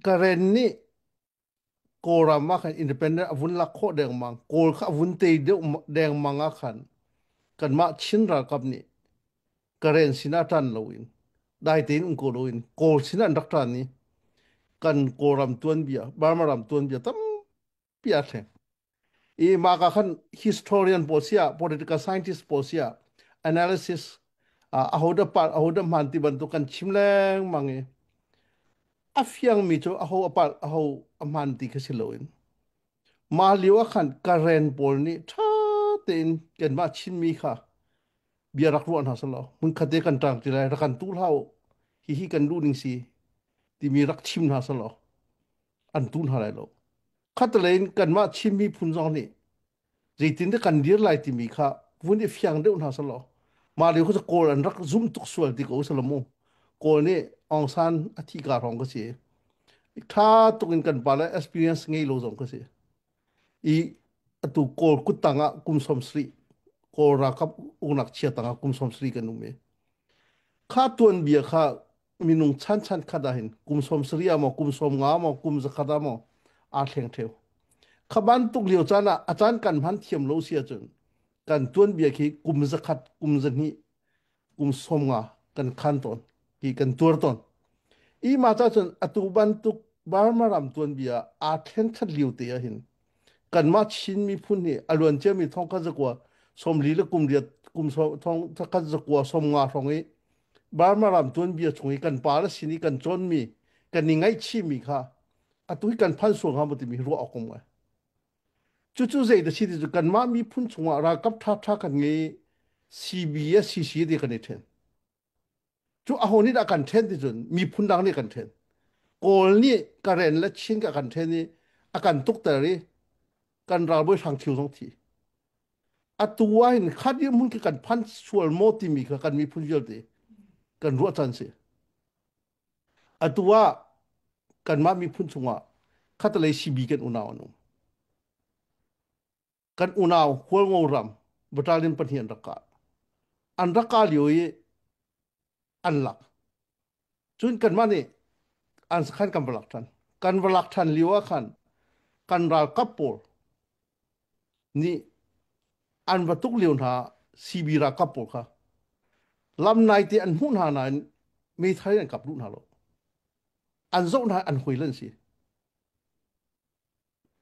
Karen nih Kawlram ah khan independent a vun lak khawh dengmang, Kawl kha a vun tei deuh dengmang ah khan kanmah Chin ralkap nih Karen sinah ṭan loin dai tein um ko loin Kawl sinah an rak ṭan i kan Kawlram tuanbia, Burma ram tuanbia tampi aa thleng. I mah ka khan historian pawl siah, political scientist pawl siah, analysis ahodah palh, ahodah hmaan ti bantuk kan chim lengmang i a fiangmi cu aho a palh, aho a hmaan ti kha si loin mah lio ah khan Karen pawl nih ṭha tein kanmah Chinmi kha bia rak ruah hna selaw hmunkhat te kan ṭang ti lai, rak kan tu hlah u, hihi kan duh ning si timi rak chim hna selaw an tu hna lai lo. Khatlei in kanmah Chin miphun zong nih zeitindah kan dir lai timi kha vun i fiang deuh hna selaw mah lio kha Kawl an rak zum tuk sual ti ko selaw mu. Kawl nih Aung San a thih ka hrawng ka si. Tha tuk in kan pa le experience ngei lo zong ka si. I atu Kawl kuttang ah kum 70 Kawl ralkap uknak chia tang ah kum 70 kan um i kha tuanbia kha minung chan chan khat ah hin kum 70 ah maw kum 50 maw kum 100 ah maw aa thleng theo. Kha bantuk lio caan ah a caan kan hman thiam lo si ahcun kan tuanbia khi kum 100 kum 200 kum 50 kan khan tawn hi kan tuar tawn. I ma cha cun atu bantuk Burma ram tuanbia aa thlen khat lio te ah hin kanmah Chin miphun hi a luan ciami thong khat zakua 40 le kum riat kum thong khat zakua 50 hrawng i Burma ram tuanbia chung i kan pa le sin i kan cawnmi kan i ngaihchihmi kha atu hi kan phan sual hnga maw timi ruah awk um ngai. Cucu zei da si ti cu kanmah miphun chungah ralkap ṭhaṭha kan ngei CB le CC ti kan i ṭhen. Cu aho nih dah kan ṭhen ti cun miphun dang nih kan ṭhen. Kawl nih Karen le Chin ka kan ṭhen i a kan tukter i kan ralbawi Hrang Thio zong thi. Atu ah hin kha dirhmun khi kan phan sual maw timi kha kan miphun vialte kan ruah caan si. Atu ah kanmah miphun chungah khatalei CB kan unau an um. Kan unau Hualngo ram battalion pahnih an rak kah. An rak kah lio i an lak. Cun kanmah nih an sakhan kan va lak ṭhan. Kan va lak ṭhan lio ah khan kan ralkap pawl nih an va tuk lio hna CB ralkap pawl kha lam naite an hmuh hna nain meithal in an kap duh hna lo. An zoh hna an huil an si.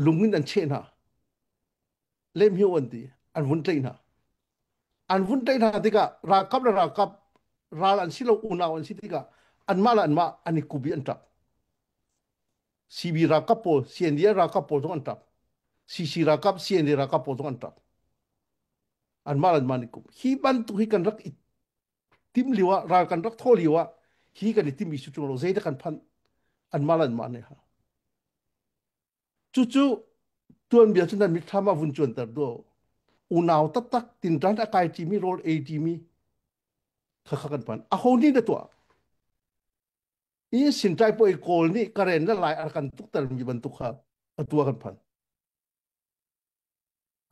Lung in an cheh hna. Lemhio an ti. An vun tlaih hna. An vun tlaih hna tikah ralkap le ralkap ral an si lo unau an si tikah anmah le anmah an i kup i an ṭap. CB ralkap pawl, CNDF ralkap pawl zong an ṭap. CC ralkap, CND ralkap pawl zong an ṭap. Anmah le anmah an i kup. Hi bantuk hi kan rak i tim lio ah, ral kan rak thaw lio ah hi kan i timmi cu chung lo zeidah kan phanh anmah le anmah nih ha. Cucu tuanbia cu nan mitthlam ah vun cuanter duh. Unau taktak tinṭan a kai ṭimi rawl ei ṭimi kha kha kan phan. Aho nih dah tuah? I sinṭai pawi Kawl nih Karen le Lai a kan tukter mi bantuk kha atu ah kan phan.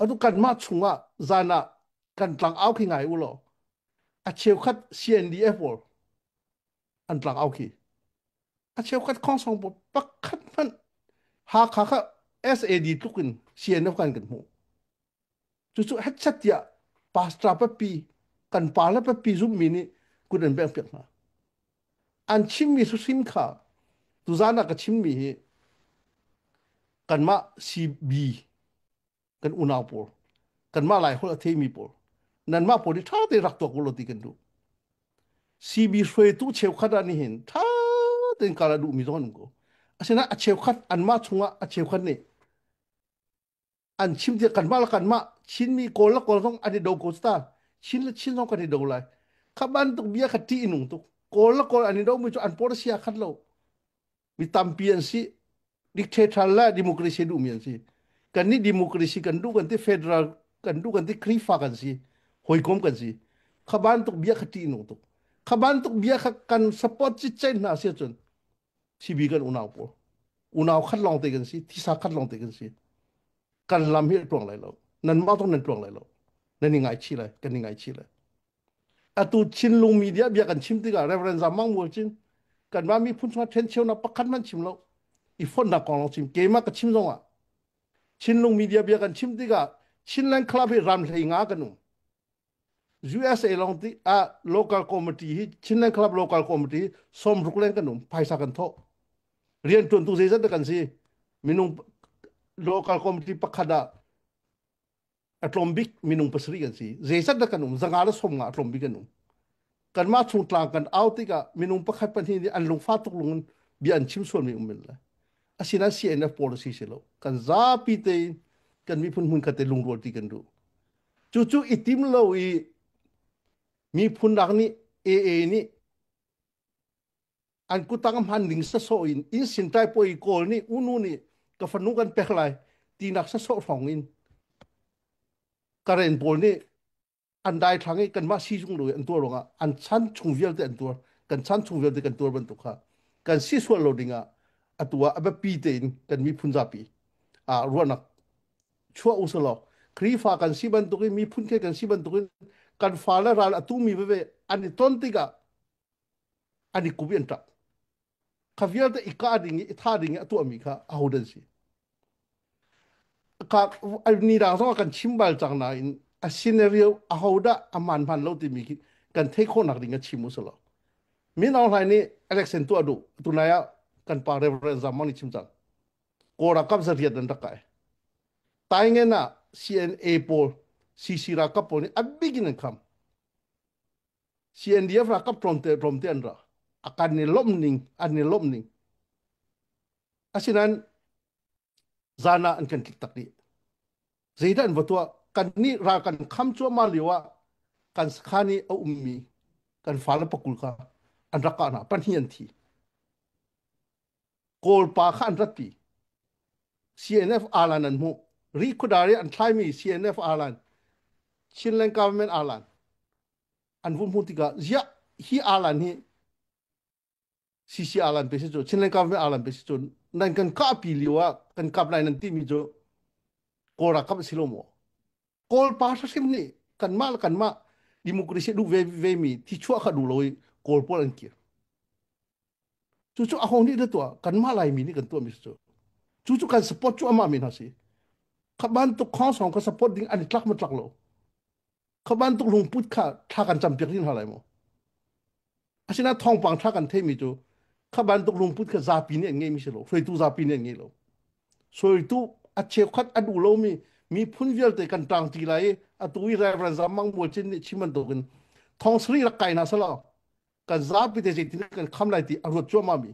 Atu kanmah chungah zan ah kan tlang au khi ngai u law a cheukhat CNDF pawl an tlang au khi a cheukhat khongsong pawl pakhat hmanh Hakha kha SAD tluk in CNF kan kan hmuh. Cucu hetchat tiah pastor papi kan pa le papi zumhmi nih kut an bengh piak hna. An chimmi hrim kha tuzan ah ka chimmi hi kanmah CB kan unau pawl kanmah Lai holh a theimi pawl nanmah pawl hi ṭha tein rak tuak u law ti kan duh. CB hruaitu cheukhat ah nihin ṭha tein kal a duhmi zong an um ko. Asinain a cheukhat anmah chungah a cheukhat nih an chim tiah kanmah le kanmah Chinmi Kawl le Kawl zong an i do ko ta Chin le Chin zong kan i do lai kha bantuk bia kha ṭih nung tuk Kawl le Kawl an i domi cu an policy a khat lo mi tampi an si dictator le democracy duhmi an si kan nih democracy kan duh kan ti federal kan duh kan ti Khrihfa kan si hawikom kan si kha bantuk bia kha ṭih nung tuk kha bantuk bia kha kan support citcen hna si ahcun CB kan unau pawl unau khat lawng te kan si thisa khat lawng te kan si kan lam hi a tluang lai lo nan mah zong nan tluang lai lo nan i ngaichih lai kan i ngaichih lai atu Chinlung media bia kan chim tikah Reverend Zamang Mual cin kanmah miphun chungah ṭhencheunak pakhat man chim lo. I fonhnak kong lawng chim. Keimah ka chim zongah Chinlung media bia kan chim tikah Chinland Club hi ram hlei nga kan um. USA lawng ti ah local committee hi Chinland Club local committee 60 leng kan um. Phaisa kan thawh. Rian tuantu zeizat dah kan si? Minung local committee pakhat ah a tlawm bik minung pasarih kan si. Zeizat dah kan um? 150 a tlawm bik kan um. Kanmah chung tlang kan au tikah minung pakhat pahnih nih an lungfah tuk lung in bia an chim sualmi um men lai. Asinain CNF policy si lo. Kan zapi tein kan miphun hmun khat te lungrual ti kan duh. Cucu i tim lo i miphun dang nih AA nih an kutang hman ding sasawh in inn sintai poi kawl nih unu nih ka fanu kan pek lai tinak sasawh hrawng in Karen pawl nih an daithlang i kanmah sizung lo i an tuar ruangah an chan chung vialte an tuar, kan chan chung vialte kan tuar bantuk kha kan si sual lo dingah atu ah a biapi tein kan miphun zapi ah ruahnak chuah u selaw Khrihfa kan si bantukin miphun ke kan si bantukin kan fale ral a tumi veve an i ton tikah an i kup i an ṭap. Kha vialte i kah ding i i thah ding i a tuahmi kha ahodah an si? Ka ni dang zong ah kan chim bal cang nain a scenario ahodah a hmaan hmaan lo timi khi kan theih khawhnak ding a chim u selaw. Min Aung Hlaing nih election tuah duh tunai ah kan pa Reverend Zamang nih chim cang. Kawl ralkap zariat an rak kai. Taingen ah CNA pawl CC ralkap pawl nih a bik in an kham. CNDF ralkap tlawmte tlawmte an ra. A kan i lawmh ning an i lawmh ning. Asinain zan ah an kan tlik tak dih. Zeidah an va tuah? Kan nih ral kan kham cuahmah lio ah kan sakhan i a ummi kan fale pakul kha an rak kah hna. Pahnih an thi. Kawl pa kha an ratpi. CNF alan an hmuh. Rihkhudar i an thlaimi CNF alan, Chinland government alan an vun hmuh tikah ziah hi alan hi CC alan pe si cu Chinland government alan pe si cu nan kan kahpi lio ah kan kap lai nan timi cu Kawl ralkap a si lo maw? Kawl pa hrim nih kanmah le kanmah democracy duh ve ve mi thi chuah kha duh lo i Kawl pawl an kir. Cucu aho nih dah tuah? Kanmah Laimi nih kan tuahmi si cu. Cucu kan support cu amah min hna si. Kha bantuk khongsong kha support ding an i tlak ma tlak lo. Kha bantuk lungput kha thla kan campiak ding hna lai maw? Asinain thawngpang tha kan theimi cu kha bantuk lungput kha zapi nih an ngeimi si lo. Hruaitu zapi nih an ngei lo. Hruaitu a cheukhat a duh lomi miphun vialte kan ṭangṭi lai i atu i Reverend Zam Mang Mual Cin nih chim bantukin thong sarih rak kai hna selaw kan zapi te zeitin kan kham lai ti a ruat cuahmah mi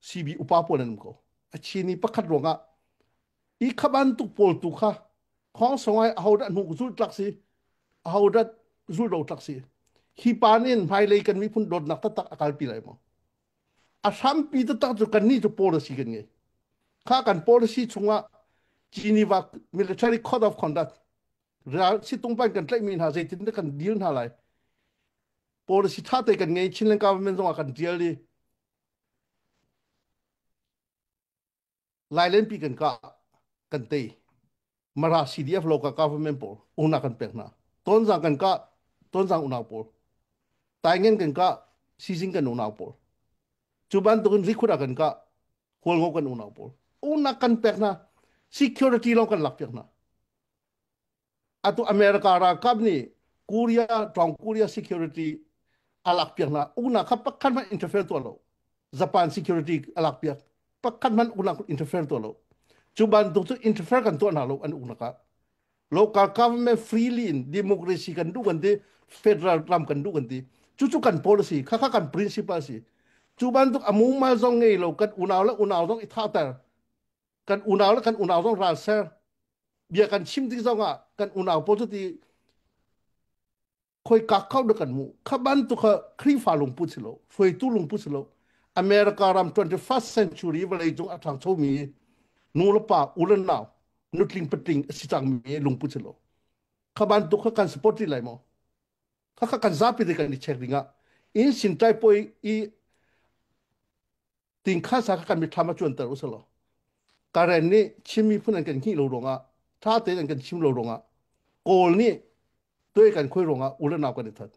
CB upa pawl an um ko. A chini pakhat ruangah i kha bantuk pawl tu kha khong songai ahodah hnuk zul tlak si ahodah zul lo tlak si hi pa nih hmailei kan miphun dawtnak taktak a kalpi lai maw? A hrampi taktak cu kannih cu policy kan ngei. Kha kan policy chungah Geneva Military Code of Conduct ral situng pan kan tlaihmi hna zeitin dah kan deal hna lai policy tha te kan ngei. Chinland government zongah kan tial i Lailenpi kan kah kan tei. Mara CDF local government pawl una kan pek hna. Tonzang kan kah Tonzang unau pawl. Taingen kan kah Sizing kan unau pawl. Cu bantukin Rikhut ah kan kah Hualngo kan unau pawl. Una kan pek hna. Security lawng kan lak piak hna. Atu America ralkap nih Korea Tawng Korea security a lak piak hna. Uknak kha pakhat hmanh interfere tuah lo. Japan security a lak piak. Pakhat hmanh uknak interfere tuah lo. Cu bantuk cu interfere kan tuah hna lo an uknak ah. Local government freely in democracy kan duh kan ti, federal ram kan duh kan ti. Cucu kan policy, khakha kan principle si. Cu bantuk a mumal zong ngei lo kan unau le unau zong i thahter. Kan unau le kan unau zong ral ser. Bia kan chim tik zongah kan unau pawl cu ti khoi ka kau da kan mu kha bantuk kha Khrihfa lungput si lo, hruaitu lungput si lo. America ram 21st century vawlei cung a ṭhangcho mi nu le pa u le nau nutling patling a si cang mi lungput si lo. Kha bantuk kha kan support rih lai maw? Kha kha kan zapi te kan i check ding ah in sin tai poi i tingkha sa kha kan mitthlam a cuanter u selaw Karen nih Chin miphun an kan hngih lo ruangah tha tein an kan chim lo ruangah Kawl nih tuai kan khoi ruangah u le nau kan i that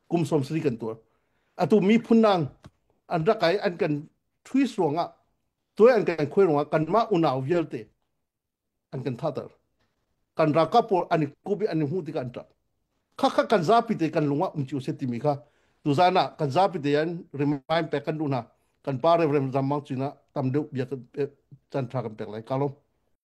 kum 70 kan tuar. Atu miphun nang an rak ai an kan twist ruangah. Tuai an kan khuai ruangah kanmah unau vialte an kan thahter. Kan ralkap pawl an i kup i an i hmuh tikah an ṭap. Khakha kan zapi te kan lung ah um cio seh timi kha tuzan ah kan zapi te an remind pek kan duh hna. Kan pa Reverend Ram Mang Cin ah tam deuh bia kan caan ṭha kan pek lai. Ka lawm.